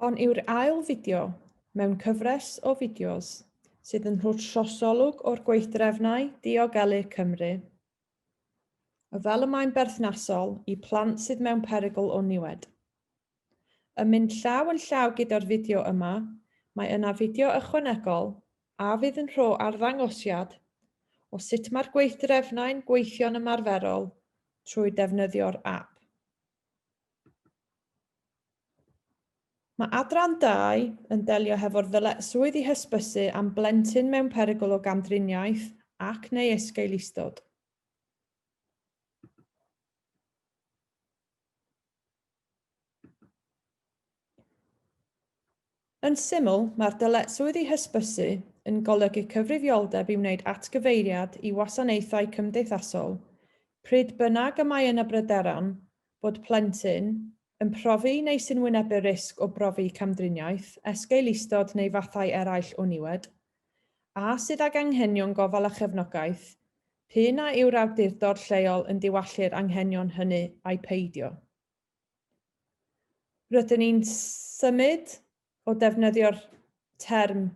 Hon yw'r ail fideo mewn cyfres o fideos sydd yn rhoi trosolwg o'r gweithdrefnau diogelu Cymru, fel y mae'n berthnasol i plant sydd mewn perygl o niwed. Yn mynd llaw yn llaw gyda'r fideo yma, mae yna fideo ychwanegol a fydd yn rho arddangosiad o sut mae'r gweithdrefnau'n gweithio'n ymarferol trwy defnyddio'r ap. Mae adran 2 yn delio hefo'r ddyletswydd i hysbysu am blentyn mewn perygl o gamdriniaeth ac neu esgeulustod. Yn syml, mae'r dyletswydd i hysbysu yn golygu cyfrifioldeb i wneud atgyfeiriad i wasanaethau cymdeithasol pryd bynnag y mae yna bryderon bod plentyn yn profi neu sy'n wynebu risg o brofi camdriniaeth, esgeulustod neu fathau eraill o niwed, a sydd ag anghenion gofal a chefnogaeth, p'un a yw'r awdurdod lleol yn diwallu'r anghenion hynny ai peidio. Rydyn ni'n symud o defnyddio'r term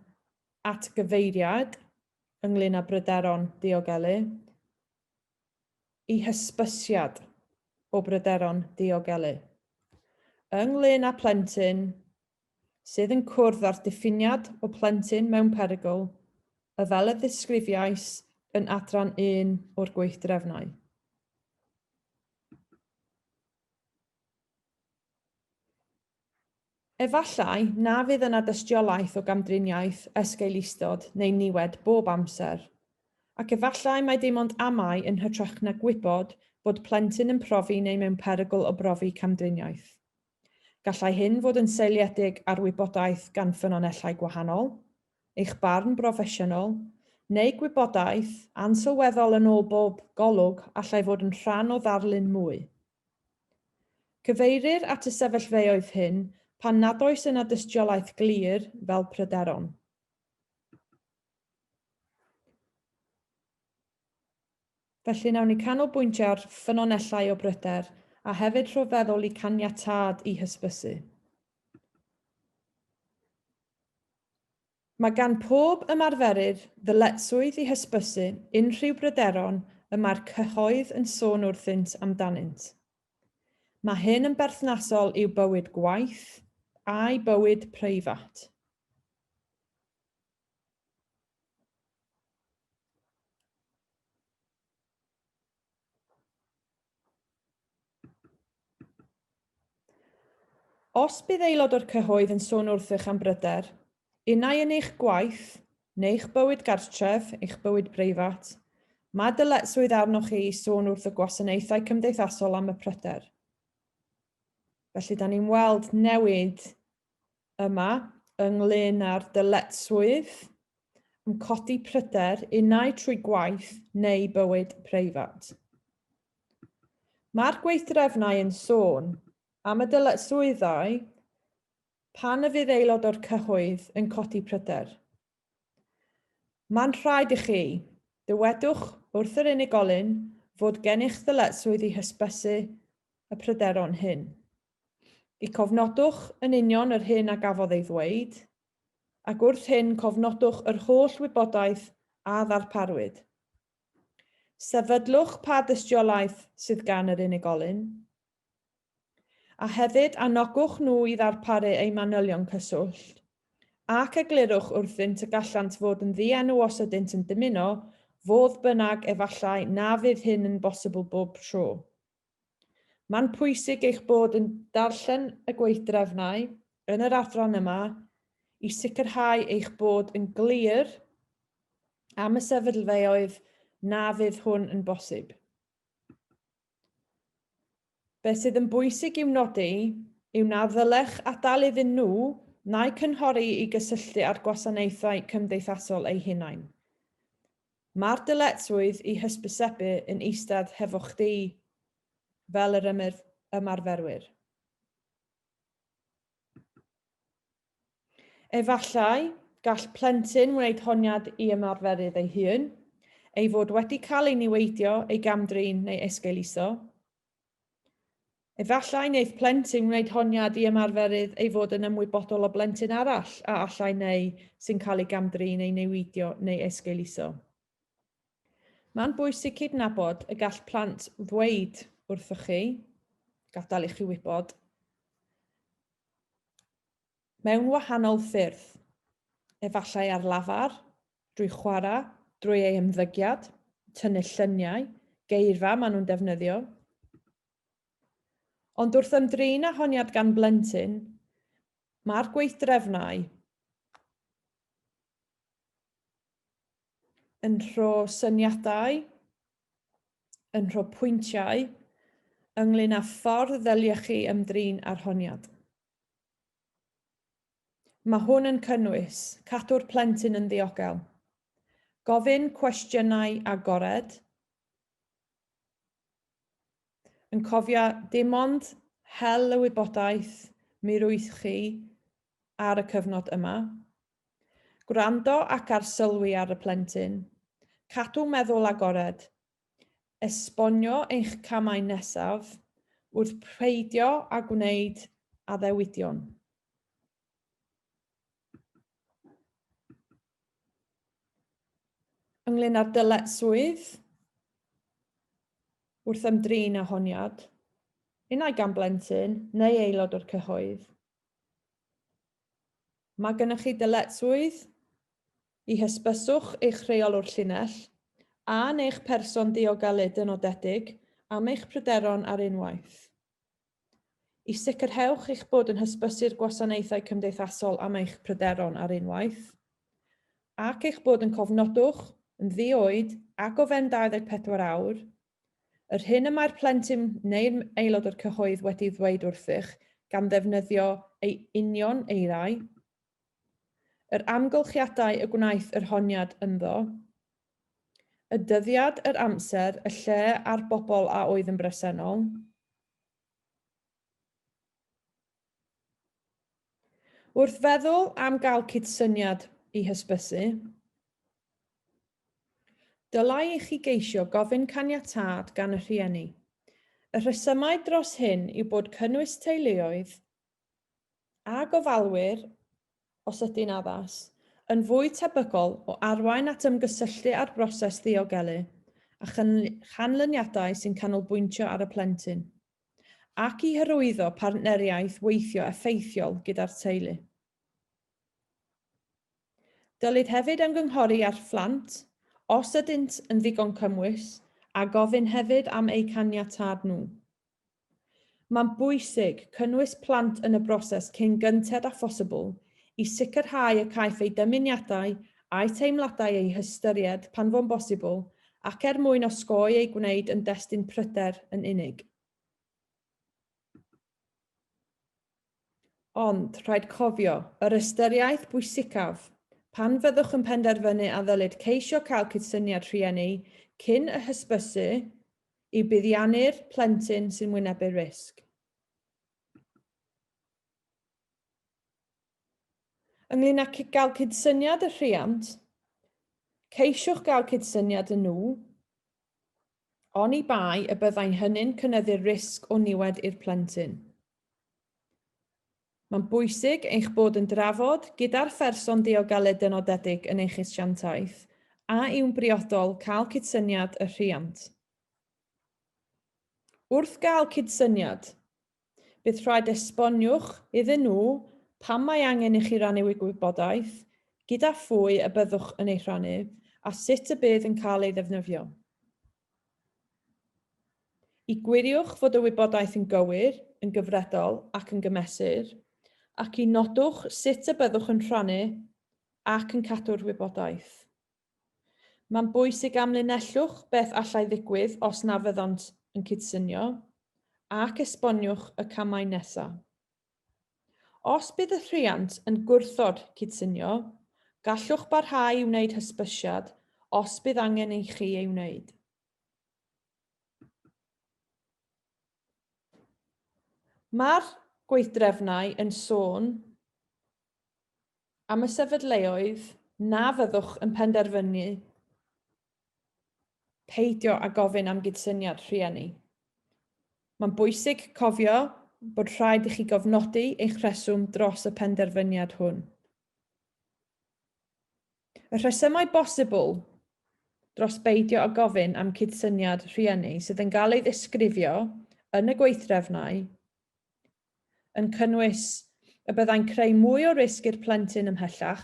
atgyfeiriad ynglyn â bryderon diogelu i hysbysiad o bryderon diogelu ynglyn â plentyn sydd yn cwrdd â'r diffiniad o plentyn mewn perygl y fel y ddisgrifiais yn adran 1 o'r gweithdrefnau. Efallai na fydd yna dystiolaeth o gamdriniaeth, esgeulustod neu niwed bob amser, ac efallai mai dim ond amau yn hytrach na gwybod bod plentyn yn profi neu mewn perygl o brofi camdriniaeth. Gallai hyn fod yn seiliedig ar wybodaeth gan ffynonellau gwahanol, eich barn broffesiynol, neu gwybodaeth ansylweddol yn ôl bob golwg allai fod yn rhan o ddarlun mwy. Cyfeirir at y sefyllfeoedd hyn pan nad oes yna dystiolaeth glir fel pryderon. Felly nawn ni canolbwyntio ar ffynonellau o bryder a hefyd rho feddwl i caniatâd i hysbysu. Mae gan pob ymarferydd ddyletswydd i hysbysu unrhyw bryderon y mae'r cyhoedd yn sôn wrthynt amdanynt. Mae hyn yn berthnasol i'w bywyd gwaith a'u bywyd preifat. Os bydd aelod o'r cyhoedd yn sôn wrthych am bryder, unai yn eich gwaith, neu'ch bywyd gartref, eich bywyd preifat, mae dyletswydd arnoch chi i sôn wrth y gwasanaethau cymdeithasol am y pryder. Felly, da ni'n weld newid yma ynglyn â'r dyletswydd am codi pryder unai trwy gwaith neu bywyd preifat. Mae'r gweithdrefnau yn sôn am y dyletswyddau pan y fydd aelod o'r cyhoedd yn codi pryder. Mae'n rhaid i chi, dywedwch wrth yr unigolyn fod gennych ddyletswydd i hysbysu y pryderon hyn. I cofnodwch yn union yr hyn a gafodd ei ddweud, ac wrth hyn cofnodwch yr holl wybodaeth a ddarparwyd. Sefydlwch pa dystiolaeth sydd gan yr unigolyn, a hefyd anogwch nhw i ddarparu eu manylion cyswllt, ac eglurwch wrthynt y gallant fod yn ddienw os ydynt yn dymuno, fodd bynnag efallai na fydd hyn yn bosibl bob tro. Mae'n pwysig eich bod yn darllen y gweithdrefnau yn yr adran yma i sicrhau eich bod yn glir am y sefyllfaoedd na fydd hwn yn bosib. Beth sydd yn bwysig i'w nodi yw na ddylech adael iddyn nhw na'u cynghori i gysylltu â'r gwasanaethau cymdeithasol eu hunain. Mae'r dyletswydd i hysbysebu yn eistedd hefo chdi fel yr ymarferwyr. Efallai, gall plentyn wneud honiad i ymarferydd ei hun, ei fod wedi cael ei niweidio, ei gamdrin neu esgeuluso. Efallai wneith plentyn wneud honiad i ymarferydd ei fod yn ymwybodol o blentyn arall a allai neu sy'n cael ei gam-drin, ei newidio neu esgeuluso. Mae'n bwysig cydnabod y gall plant ddweud wrthoch chi, gadael i chi wybod, mewn wahanol ffyrdd, efallai ar lafar, drwy chwarae, drwy ei ymddygiad, tynnu lluniau, geirfa maen nhw'n defnyddio. Ond wrth ymdrin â honiad gan blentyn, mae'r gweithdrefnau yn rho syniadau, yn rho pwyntiau ynglyn â ffordd ddyliech chi ymdrin â'r honiad. Mae hwn yn cynnwys cadw'r plentyn yn ddiogel, gofyn cwestiynau agored, yn cofio dim ond hel y wybodaeth mi rwyth chi ar y cyfnod yma, gwrando ac arsylwi ar y plentyn, cadw meddwl agored, Esbonio eich camau nesaf wrth peidio â gwneud addewidion. Ynglŷn â'r dyletswydd wrth ymdrin â honiad, unai gan blentyn neu aelod o'r cyhoedd, Mae gennych chi dyletswydd i hysbyswch eich rheolwr llinell a neu'ch person diogelu dynodedig am eich pryderon ar unwaith. I sicrhewch eich bod yn hysbysu'r gwasanaethau cymdeithasol am eich pryderon ar unwaith, ac eich bod yn cofnodwch yn ddi-oed ac o fewn 24 awr, Yr hyn y mae'r plentyn neu'r aelod o'r cyhoedd wedi'i ddweud wrthych gan ddefnyddio ei union eiriau, yr amgylchiadau y gwnaeth yr honiad ynddo, y dyddiad, yr amser, y lle a'r bobl a oedd yn bresennol. Wrth feddwl am gael cydsyniad i hysbysu, dylai i chi geisio gofyn caniatâd gan y rhieni. Y rhesymau dros hyn yw bod cynnwys teuluoedd a gofalwyr, os ydy'n addas, yn fwy tebygol o arwain at ymgysylltu â'r broses ddiogelu a chanlyniadau sy'n canolbwyntio ar y plentyn. ac i hyrwyddo partneriaeth weithio effeithiol gyda'r teulu. Dylid hefyd ymgynghori â'r phlant, os ydynt yn ddigon cymwys, a gofyn hefyd am eu caniatâd nhw. Mae'n bwysig cynnwys plant yn y broses cyn gynted â phosibl i sicrhau y caiff eu dymuniadau a'u teimladau eu hystyried pan fo'n bosibl ac er mwyn osgoi eu gwneud yn destun pryder yn unig. Ond, rhaid cofio, yr ystyriaeth bwysicaf, pan fyddwch yn penderfynu a ddylid ceisio cael cydsyniad rhieni cyn y hysbysu, yw buddiannu'r plentyn sy'n wynebu'r risg. Ynglŷn â gael cydsyniad y rhiant, ceisiwch gael cydsyniad y nhw, oni bai y byddai hynny'n cynyddu'r risg o niwed i'r plentyn. Mae'n bwysig eich bod yn drafod gyda'r pherson diogelu dynodedig yn eich asiantaeth a yw'n briodol cael cydsyniad y rhiant. Wrth gael cydsyniad, Bydd rhaid esboniwch iddyn nhw pam mae angen i chi rannu gwybodaeth, gyda phwy y byddwch yn ei rhannu, a sut y bydd yn cael ei ddefnyddio. I gwiriwch fod y wybodaeth yn gywir, yn gyfredol ac yn gymesur, ac i nodwch sut y byddwch yn rhannu ac yn cadw'r wybodaeth. Mae'n bwysig amlinellwch beth allai ddigwydd os na fyddant yn cydsynio, ac esboniwch y camau nesaf. Os bydd y rhiant yn gwrthod cydsynio, gallwch barhau i wneud hysbysiad os bydd angen i chi ei wneud. Mae'r gweithdrefnau yn sôn am y sefydleoedd na fyddwch yn penderfynu peidio â gofyn am gydsyniad rhieni. Mae'n bwysig cofio bod rhaid i chi gofnodi eich rheswm dros y penderfyniad hwn. Y rhesymau bosibl dros beidio â gofyn am cydsyniad rhieni sydd yn cael ei ddisgrifio yn y gweithdrefnau yn cynnwys y byddai'n creu mwy o risg i'r plentyn ymhellach,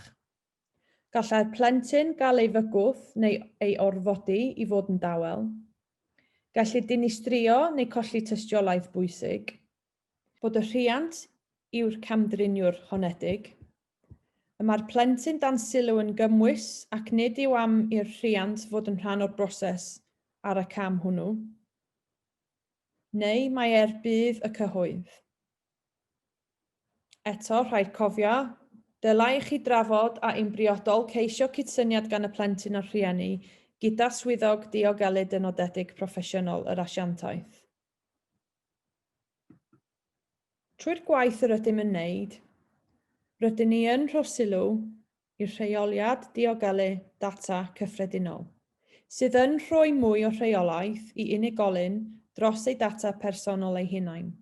gallai'r plentyn gael ei fygwth neu ei orfodi i fod yn dawel, gellid dinistrio neu colli tystiolaeth bwysig, bod y rhiant yw'r camdriniwr honedig, y mae'r plentyn dan sylw yn gymwys ac nid yw am i'r rhiant fod yn rhan o'r broses ar y cam hwnnw, neu mae er budd y cyhoedd. Eto, rhaid cofio, dylai i chi drafod a yw'n briodol ceisio cydsyniad gan y plentyn a'r rhieni gyda swyddog diogelu dynodedig proffesiynol yr asiantaeth. Trwy'r gwaith yr ydym yn wneud, rydyn ni yn rho sylw i'r rheoliad diogelu data cyffredinol, sydd yn rhoi mwy o rheolaeth i unigolyn dros eu data personol eu hunain.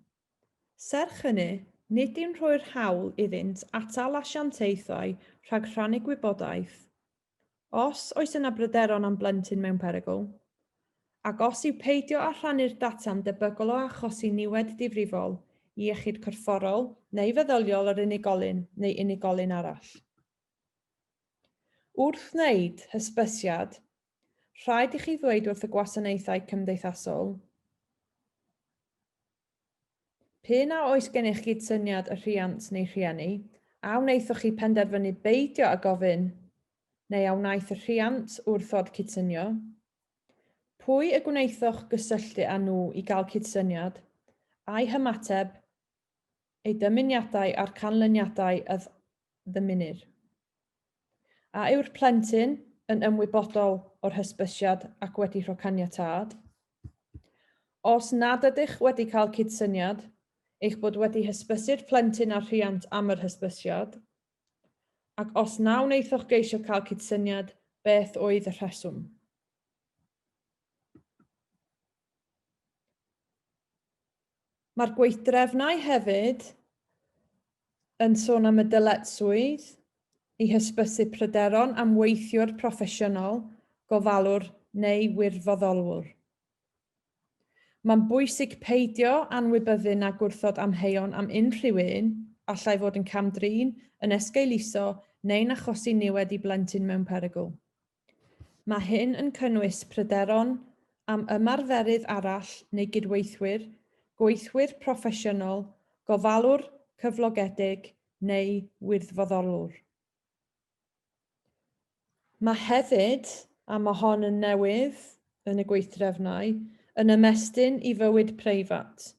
Serch hynny, nid yw'n rhoi'r hawl iddynt atal asiantaethau rhag rhannu gwybodaeth Os oes yna bryderon am blentyn mewn perygl, ac os yw peidio â rhannu'r data'n debygol o achosi niwed difrifol i iechyd corfforol neu feddyliol yr unigolyn neu unigolyn arall. Wrth wneud hysbysiad, rhaid i chi ddweud wrth y gwasanaethau cymdeithasol P'un a oes gennych gydsyniad y rhiant neu rhieni, a wnaethoch chi penderfynu beidio â gofyn, neu a wnaeth y rhiant wrthod cydsynio? Pwy y gwnaethoch gysylltu â nhw i gael cydsyniad, a'u hymateb, eu dymuniadau a'r canlyniadau a ddymunir? A yw'r plentyn yn ymwybodol o'r hysbysiad ac wedi rhoi caniatâd? Os nad ydych wedi cael cydsyniad, eich bod wedi hysbysu'r plentyn a'r rhiant am yr hysbysiad, ac os na wnaethoch geisio cael cydsyniad, beth oedd y rheswm? Mae'r gweithdrefnau hefyd yn sôn am y dyletswydd i hysbysu pryderon am weithiwr proffesiynol, gofalwr neu wirfoddolwr. Mae'n bwysig peidio anwybyddu na gwrthod amheuon am unrhyw un allai fod yn cam-drin, yn esgeuluso neu'n achosi niwed i blentyn mewn perygl. Mae hyn yn cynnwys pryderon am ymarferydd arall neu gydweithwyr, gweithwyr proffesiynol, gofalwr cyflogedig neu wirfoddolwr. Mae hefyd, a mae hon yn newydd yn y gweithdrefnau, yn ymestyn i fywyd preifat.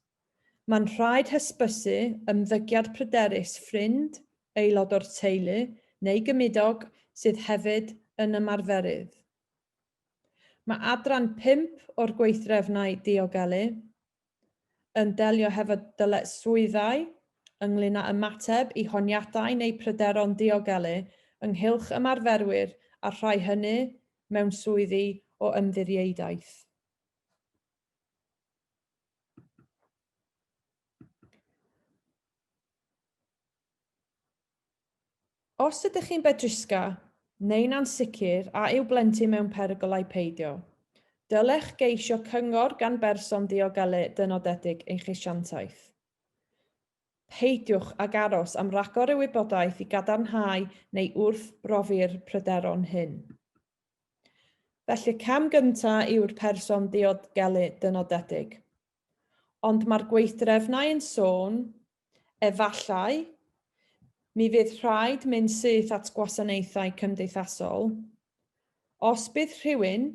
Mae'n rhaid hysbysu ymddygiad pryderus ffrind, aelod o'r teulu neu gymydog sydd hefyd yn ymarferydd. Mae adran 5 o'r gweithdrefnau diogelu yn delio hefo dyletswyddau ynglŷn â ymateb i honiadau neu pryderon diogelu ynghylch ymarferwyr a'r rhai hynny mewn swyddi o ymddiriedaeth. Os ydych chi'n bedrusga neu'n ansicr a yw blentyn mewn perygl ai peidio, dylech geisio cyngor gan berson diogelu dynodedig eich asiantaeth. Peidiwch ag aros am ragor o wybodaeth i gadarnhau neu wrthbrofi'r pryderon hyn. Felly, cam gyntaf yw'r person diogelu dynodedig. Ond mae'r gweithdrefnau yn sôn, efallai, mi fydd rhaid mynd syth at gwasanaethau cymdeithasol. Os bydd rhywun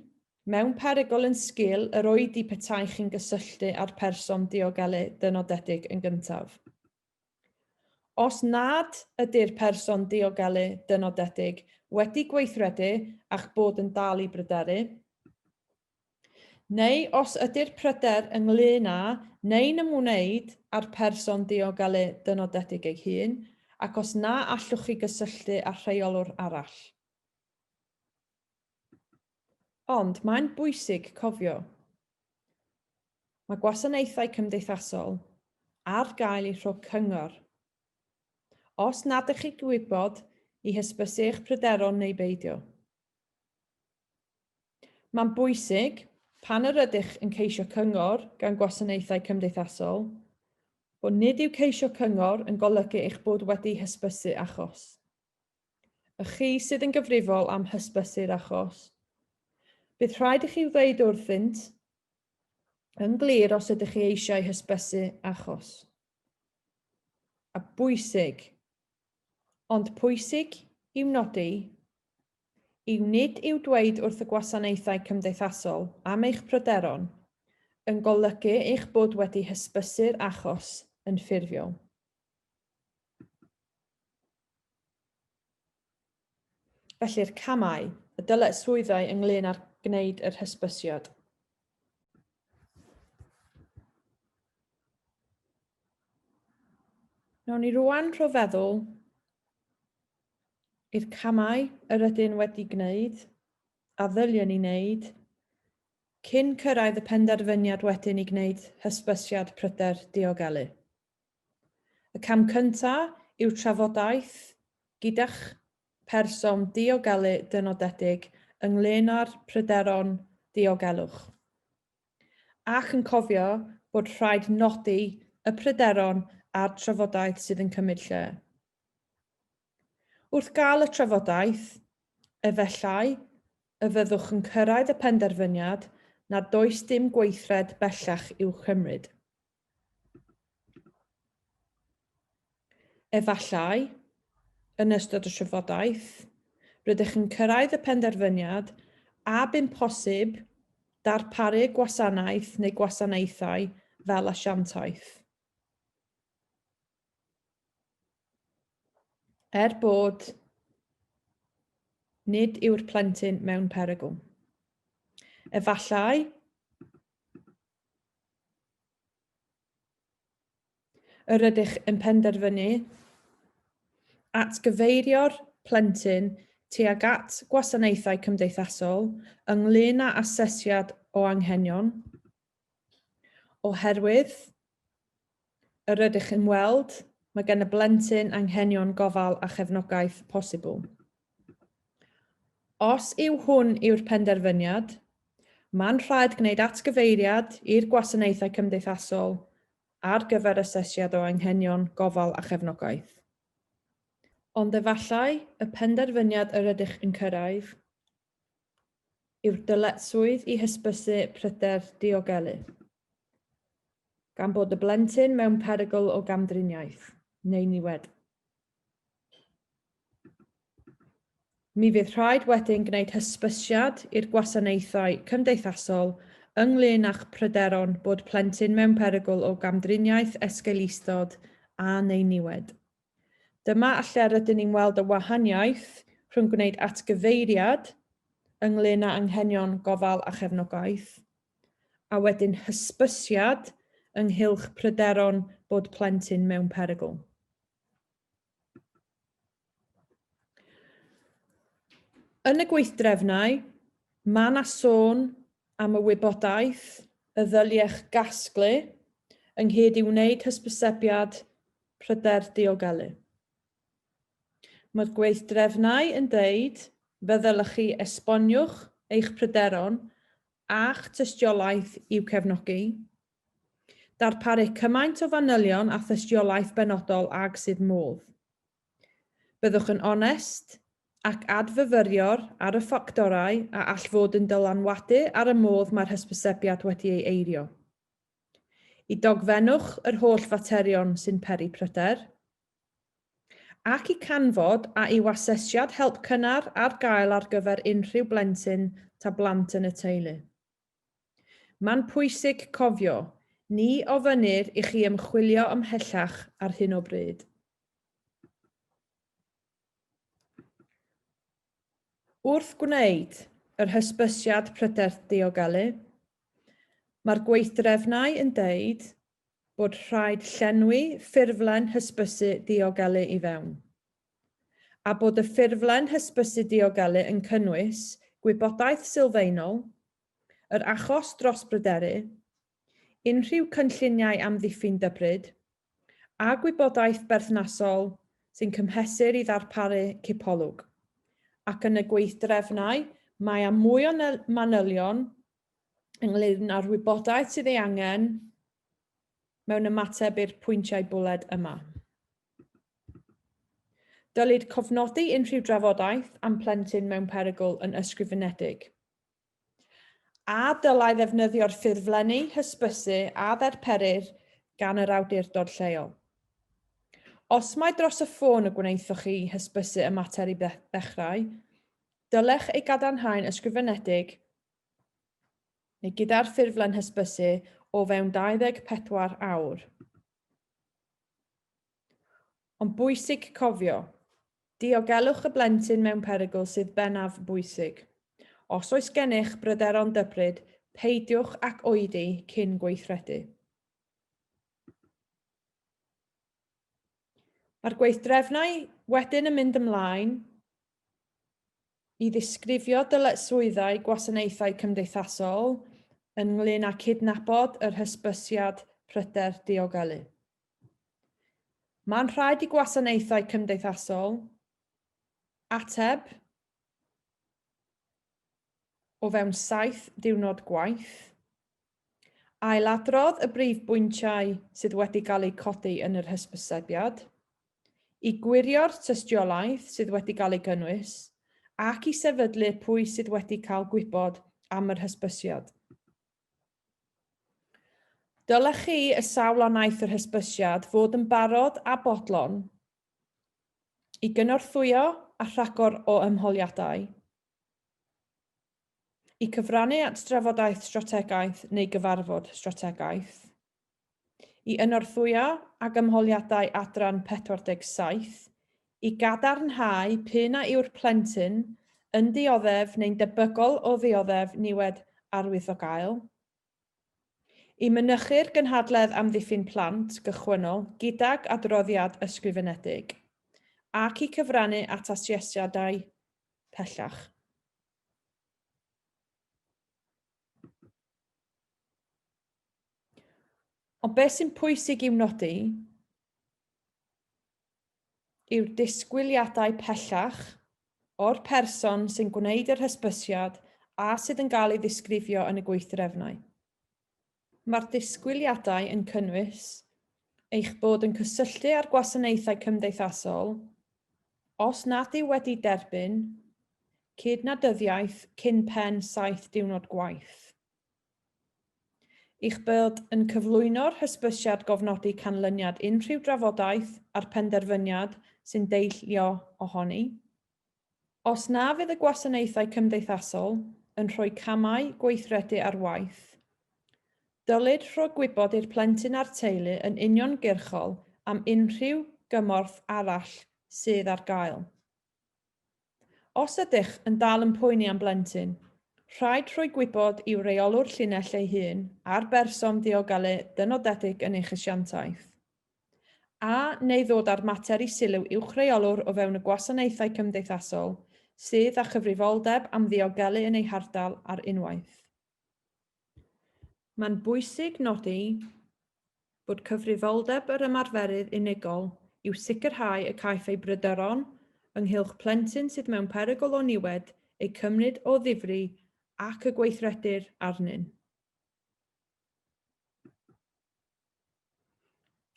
mewn perygl yn sgil yr oedi petai chi'n gysylltu â'r person diogelu dynodedig yn gyntaf. Os nad ydy'r person diogelu dynodedig wedi gweithredu a'ch bod yn dal i bryderu, Neu os ydy'r pryder ynglŷn â neu'n ymwneud â'r person diogelu dynodedig ei hun, ac os na allwch chi gysylltu â rheolwr arall. Ond mae'n bwysig cofio. Mae gwasanaethau cymdeithasol ar gael i rho cyngor. Os nad ych chi'n gwybod i hysbysu eich pryderon neu beidio. Mae'n bwysig, pan yr ydych yn ceisio cyngor gan gwasanaethau cymdeithasol, bod nid yw ceisio cyngor yn golygu eich bod wedi hysbysu achos. Y chi sydd yn gyfrifol am hysbysu'r achos. Bydd rhaid i chi ddweud wrthynt yn glir os ydych chi eisiau hysbysu achos. A bwysig, ond pwysig i'w nodi, yw nid yw dweud wrth y gwasanaethau cymdeithasol am eich pryderon yn golygu eich bod wedi hysbysu'r achos yn ffurfiol. Felly'r camau, y dyletswyddau ynglŷn â'r gwneud yr hysbysiad. Nawn ni rwan rho feddwl i'r camau yr ydyn wedi gwneud a ddyliwn ni wneud cyn cyrraedd y penderfyniad wedyn i gwneud hysbysiad pryder diogelu. Y cam cyntaf yw trafodaeth gyda'ch person diogelu dynodedig ynglŷn â'r pryderon diogelwch, ac yn cofio bod rhaid nodi y pryderon a'r trafodaeth sydd yn cymryd lle. Wrth gael y trafodaeth, efallai y fyddwch yn cyrraedd y penderfyniad nad oes dim gweithred bellach i'w chymryd. Efallai, yn ystod y trafodaeth, rydych yn cyrraedd y penderfyniad a bu'n posib darparu gwasanaeth neu gwasanaethau fel asiantaeth. Er bod nid yw'r plentyn mewn perygl. Efallai yr ydych yn penderfynu atgyfeirio'r plentyn tuag at gwasanaethau cymdeithasol ynglŷn â asesiad o anghenion, oherwydd yr ydych yn weld, mae gan y blentyn anghenion gofal a chefnogaeth posibl. Os yw hwn yw'r penderfyniad, mae'n rhaid gwneud atgyfeiriad i'r gwasanaethau cymdeithasol ar gyfer asesiad o anghenion gofal a chefnogaeth. Ond efallai y penderfyniad yr ydych yn cyrraedd yw'r dyletswydd i hysbysu pryder diogelu, gan bod y blentyn mewn perygl o gamdriniaeth neu niwed. Mi fydd rhaid wedyn gwneud hysbysiad i'r gwasanaethau cymdeithasol ynglŷn â'ch pryderon bod plentyn mewn perygl o gamdriniaeth, esgeulustod a neu niwed. Dyma lle rydyn ni'n weld y wahaniaeth rhwng gwneud atgyfeiriad ynglŷn â anghenion gofal a chefnogaeth, a wedyn hysbysiad ynghylch pryderon bod plentyn mewn perygl. Yn y gweithdrefnau, mae 'na sôn am y wybodaeth y ddyliech gasglu ynghyd i wneud hysbysebiad pryder diogelu. Mae'r gweithdrefnau yn deud fe ddylech chi esboniwch eich pryderon a'ch tystiolaeth i'w cefnogi, darparu cymaint o fanylion a thystiolaeth benodol ag sydd modd. Byddwch yn onest ac adfyfyrior ar y ffactorau a all fod yn dylanwadu ar y modd mae'r hysbysebiad wedi ei eirio. I dogfennwch yr holl faterion sy'n peri pryder, ac i canfod a yw asesiad help cynnar ar gael ar gyfer unrhyw blentyn ta blant yn y teulu. Mae'n pwysig cofio, ni ofynnir i chi ymchwilio ymhellach ar hyn o bryd. Wrth gwneud yr hysbysiad pryder diogelu, mae'r gweithdrefnau yn deud bod rhaid llenwi ffurflen hysbysu diogelu i fewn, a bod y ffurflen hysbysu diogelu yn cynnwys gwybodaeth sylfaenol, yr achos dros bryderu, unrhyw cynlluniau amddiffyn dybryd, a gwybodaeth berthnasol sy'n cymhesur i ddarparu cipolwg. Ac yn y gweithdrefnau, mae â mwy o manylion ynglŷn â'r wybodaeth sydd ei angen mewn ymateb i'r pwyntiau bwled yma. Dylid cofnodi unrhyw drafodaeth am plentyn mewn perygl yn ysgrifenedig. A dylai ddefnyddio'r ffurflenni hysbysu a ddarperir gan yr awdurdod lleol. Os mai dros y ffôn y gwnaethoch chi hysbysu y mater i ddechrau, dylech ei gadarnhau'n ysgrifenedig neu gyda'r ffurflen hysbysu o fewn 24 awr. Ond bwysig cofio, diogelwch y blentyn mewn perygl sydd bennaf bwysig. Os oes gennych bryderon dybryd, peidiwch ac oedi cyn gweithredu. Mae'r gweithdrefnau wedyn yn mynd ymlaen i ddisgrifio dyletswyddau gwasanaethau cymdeithasol ynglŷn â cydnabod yr hysbysiad pryder diogelu. Mae'n rhaid i gwasanaethau cymdeithasol ateb o fewn saith diwrnod gwaith, ailadrodd y brif bwyntiau sydd wedi cael eu codi yn yr hysbysebiad, i gwirio'r tystiolaeth sydd wedi cael ei gynnwys, ac i sefydlu pwy sydd wedi cael gwybod am yr hysbysiad. Dylech chi, y sawl a wnaeth yr hysbysiad, fod yn barod a bodlon i gynorthwyo â rhagor o ymholiadau, i cyfrannu at drafodaeth strategaeth neu gyfarfod strategaeth, i ynorthwyo ag ymholiadau adran 47, i gadarnhau p'un a yw'r plentyn yn dioddef neu'n debygol o ddioddef niwed arwyddocaol, i mynychu'r gynhadledd amddiffyn plant gychwynnol gydag adroddiad ysgrifenedig, ac i cyfrannu at asesiadau pellach. Ond beth sy'n pwysig i'w nodi yw'r disgwyliadau pellach o'r person sy'n gwneud yr hysbysiad a sydd yn cael ei ddisgrifio yn y gweithdrefnau. Mae'r disgwyliadau yn cynnwys eich bod yn cysylltu â'r gwasanaethau cymdeithasol os nad yw wedi derbyn cydnabyddiaeth cyn pen saith diwrnod gwaith. Eich bod yn cyflwyno'r hysbysiad gofnodi canlyniad unrhyw drafodaeth a'r penderfyniad sy'n deillio ohoni. Os na fydd y gwasanaethau cymdeithasol yn rhoi camau gweithredu ar waith, dylid rhoi gwybod i'r plentyn a'r teulu yn uniongyrchol am unrhyw gymorth arall sydd ar gael. Os ydych yn dal yn poeni am blentyn, rhaid rhoi gwybod i'w reolwr llinell ei hun a'r berson diogelu dynodedig yn eich asiantaeth. A neu ddod â'r mater i sylw uwch reolwr o fewn y gwasanaethau cymdeithasol sydd â chyfrifoldeb am ddiogelu yn eu hardal ar unwaith. Mae'n bwysig nodi bod cyfrifoldeb yr ymarferydd unigol yw sicrhau y caiff ei bryderon ynghylch plentyn sydd mewn perygl o niwed eu cymryd o ddifri ac y gweithredir arnyn.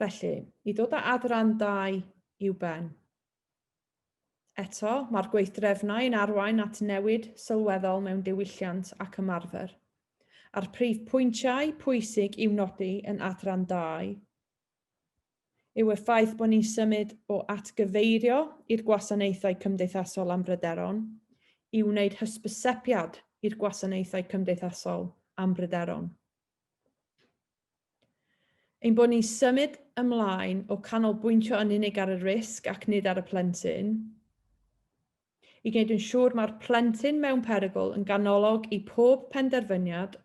Felly, i ddod â adran 2 i'w ben. Eto, mae'r gweithdrefnau yn arwain at newid sylweddol mewn diwylliant ac ymarfer. A'r prif pwyntiau pwysig i'w nodi yn adran 2 yw y ffaith bod ni'n symud o atgyfeirio i'r gwasanaethau cymdeithasol am bryderon i wneud hysbysebiad i'r gwasanaethau cymdeithasol am bryderon. Ein bod ni'n symud ymlaen o canolbwyntio yn unig ar y risg ac nid ar y plentyn, i gwneud yn siŵr mae'r plentyn mewn perygl yn ganolog i pob penderfyniad,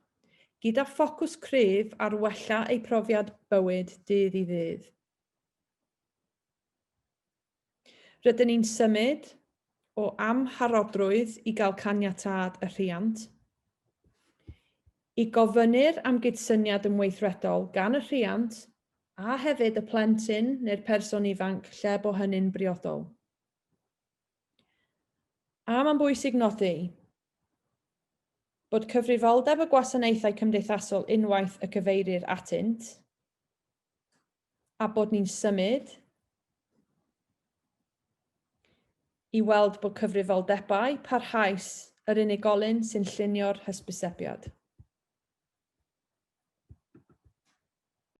gyda ffocws cryf ar wella eu profiad bywyd dydd i ddydd. Rydyn ni'n symud o amharodrwydd i gael caniatâd y rhiant, Y gofynnir am gydsyniad yn weithredol gan y rhiant a hefyd y plentyn neu'r person ifanc lle bo hynny'n briodol. A mae'n bwysig nodi bod cyfrifoldeb y gwasanaethau cymdeithasol unwaith y cyfeirir atynt, a bod ni'n symud i weld bod cyfrifoldebau parhaus yr unigolyn sy'n llunio'r hysbysebiad.